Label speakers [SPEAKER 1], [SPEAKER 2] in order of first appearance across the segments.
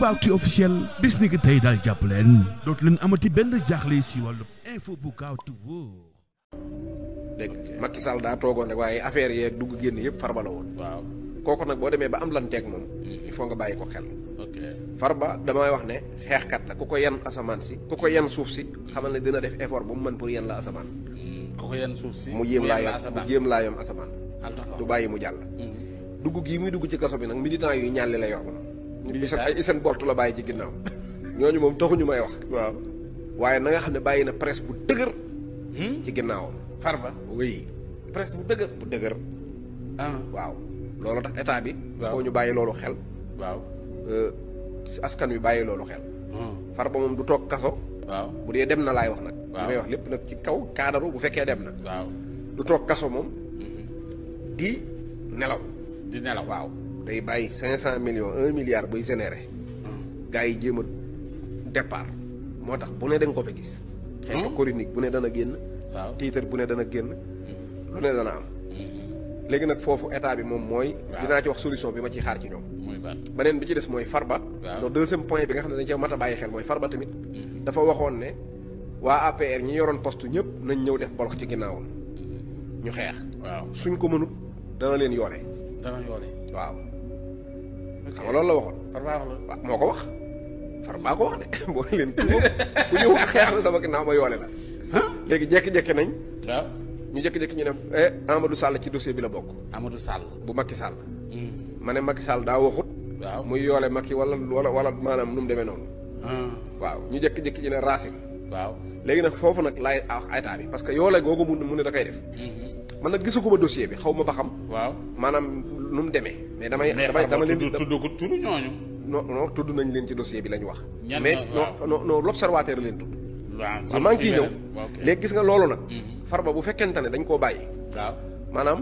[SPEAKER 1] Dakaractu officiel bis ni ki tey daal jàpp leen dootu leen amati benn jaaxle si wàllu info bu gaaw te wóor.
[SPEAKER 2] dégg nga Macky Sall daa toogoon rek waaye affaire yeeg dugg génn yëpp Farba la woon.
[SPEAKER 3] waaw
[SPEAKER 2] kooku nag boo demee ba am lan teeg moom. il faut nga bàyyi ko xel.
[SPEAKER 3] ok
[SPEAKER 2] Farba damay wax ne xeexkat la ku ko yenn asamaan si ku ko yenn suuf si xamal ne dina def effort bu mu mën pour yenn la asamaan.
[SPEAKER 3] ku ko yenn suuf si
[SPEAKER 2] mu jéem laa yom asamaan. du bàyyi mu jàll. dugg gii muy dugg ci kaso bi nag militant yu ñàlli la yor moom. ay Usain Bolt la bàyyi ci ginnaaw. ñooñu moom taxuñu may wax.
[SPEAKER 3] waaw
[SPEAKER 2] waaye na nga xam ne bàyyi na presse bu dëgër. ci ginnaawam.
[SPEAKER 3] Farba
[SPEAKER 2] oui.
[SPEAKER 3] presse bu dëgër.
[SPEAKER 2] bu dëgër. waaw loolu tax état bi.
[SPEAKER 3] waaw
[SPEAKER 2] foo ñu bàyyi loolu xel.
[SPEAKER 3] waaw.
[SPEAKER 2] askan wi bàyyi loolu xel. Farba moom du toog kaso.
[SPEAKER 3] waaw
[SPEAKER 2] bu dee dem na laay wax nag.
[SPEAKER 3] waaw
[SPEAKER 2] li may wax lépp nag ci kaw kaadaru bu fekkee dem na.
[SPEAKER 3] waaw
[SPEAKER 2] du toog kaso moom. di nelaw.
[SPEAKER 3] di nelaw
[SPEAKER 2] waaw day bàyyi 500 millions 1 milliard buy généré. gars yi jéem a départ. moo tax bu ne da nga ko fa gis. xeetu chronique bu ne dana génn.
[SPEAKER 3] waaw
[SPEAKER 2] titre bu ne dana génn. lu ne dana am. léegi nag foofu état bi moom mooy. dinaa ci wax solution bi ma ciy xaar ci ñoom.
[SPEAKER 3] muy ban
[SPEAKER 2] beneen bi ci des mooy Farba.
[SPEAKER 3] waaw
[SPEAKER 2] deuxième point bi nga xam ne dañ cee mat a bàyyi xel mooy Farba tamit. dafa waxoon ne waa APR ñi yoroon poste ñëpp nañ ñëw def bloc ci ginnaawam. ñu xeex.
[SPEAKER 3] waaw
[SPEAKER 2] suñ ko mënut dana leen yoole.
[SPEAKER 3] dana yoole.
[SPEAKER 2] waaw. xam nga loolu la waxoon.
[SPEAKER 3] Farba wax la.
[SPEAKER 2] waaw moo ko wax. Farba ko wax de boo leen tuub bu ñëw xeex na sama ginnaaw ma yoole la. léegi jékki-jékki nañ.
[SPEAKER 3] waaw
[SPEAKER 2] ñu jékki-jékki ñu ne Amadou Sall ci dossier bi la bokk.
[SPEAKER 3] Amadou Sall.
[SPEAKER 2] bu Macky Sall. ma ne Macky Sall daa waxut.
[SPEAKER 3] waaw
[SPEAKER 2] muy yoole Macky wala maanaam nu mu demee noonu. waaw ñu jékki-jékki ñu ne Racine.
[SPEAKER 3] waaw
[SPEAKER 2] léegi nag foofu nag laay état bi parce que yoole googu mu ne da koy def. man nag gisaguma dossier bi xaw ma ba xam.
[SPEAKER 3] waaw
[SPEAKER 2] maanaam nu mu demee. mais dama leen di
[SPEAKER 3] tudd ko tudd ñooñu.
[SPEAKER 2] non tudd nañ leen ci dossier bi la ñu wax.
[SPEAKER 3] ñan
[SPEAKER 2] mais non l'observateur leen tudd.
[SPEAKER 3] waaw
[SPEAKER 2] maa ngi ciy ñëw.
[SPEAKER 3] ok
[SPEAKER 2] léegi gis nga loolu nag. Farba bu fekkente ne dañ koo bàyyi.
[SPEAKER 3] waaw
[SPEAKER 2] maanaam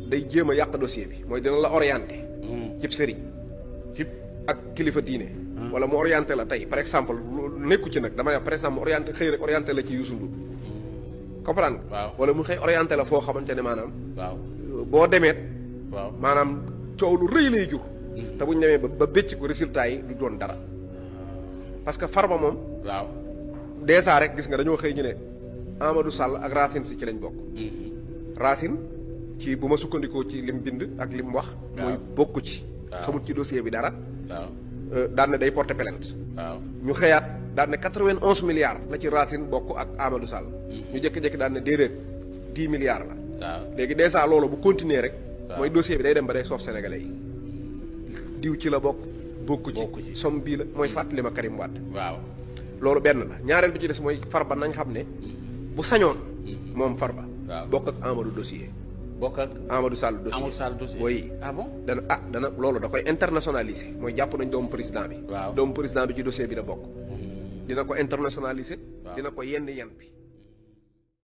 [SPEAKER 2] day jéem a yàq dossier bi mooy dina la orienté. cib sëriñ.
[SPEAKER 3] cib
[SPEAKER 2] ak kilifa diine. wala mu orienté la tey par exemple nekku ci nag dama ne par exemple mu orienté xëy rek orienté la ci Youssou Ndour. comprendre nga.
[SPEAKER 3] waaw
[SPEAKER 2] wala mu xëy orienté la foo xamante ne maanaam.
[SPEAKER 3] waaw
[SPEAKER 2] boo demeet.
[SPEAKER 3] waaw
[SPEAKER 2] maanaam coow lu rëy lay jur. te bu ñu demee ba bécc ko résultat yi du doon dara. parce que Farba moom.
[SPEAKER 3] waaw
[SPEAKER 2] dèjà rek gis nga dañoo xëy ñu ne Amadou Sall ak Racine si ci lañ bokk. Racine ci bu ma sukkandikoo ci lim bind ak lim wax. mooy bokk ci. xamut ci dossier bi dara.
[SPEAKER 3] waaw
[SPEAKER 2] daan ne day porter plainte.
[SPEAKER 3] waaw
[SPEAKER 2] ñu xëyaat daan ne 91 milliards la ci Racine bokk ak Amadou Sall. ñu jékki-jékki daan ne déedéet 10 milliards la.
[SPEAKER 3] waaw
[SPEAKER 2] léegi dèjà loolu bu continuer rek. mooy dossier bi day dem ba day soof sénégalais yi. diw ci la bokk. bokk ci somme bii la mooy fàttali ma Karim Wade.
[SPEAKER 3] waaw
[SPEAKER 2] loolu benn la ñaareel bi ci des mooy Farba nañ xam ne. bu sañoon. moom Farba.
[SPEAKER 3] waaw
[SPEAKER 2] bokk ak Amadou dossier.
[SPEAKER 3] bokk ak
[SPEAKER 2] Amadou Sall dossier
[SPEAKER 3] Amadou Sall dossier.
[SPEAKER 2] oui.
[SPEAKER 3] ah bon
[SPEAKER 2] dana loolu da koy internationaliser mooy jàpp nañ doomu président bi.
[SPEAKER 3] waaw
[SPEAKER 2] doomu président bi ci dossier bi la bokk. dina ko internationaliser.
[SPEAKER 3] waaw
[SPEAKER 2] dina ko yenn bi.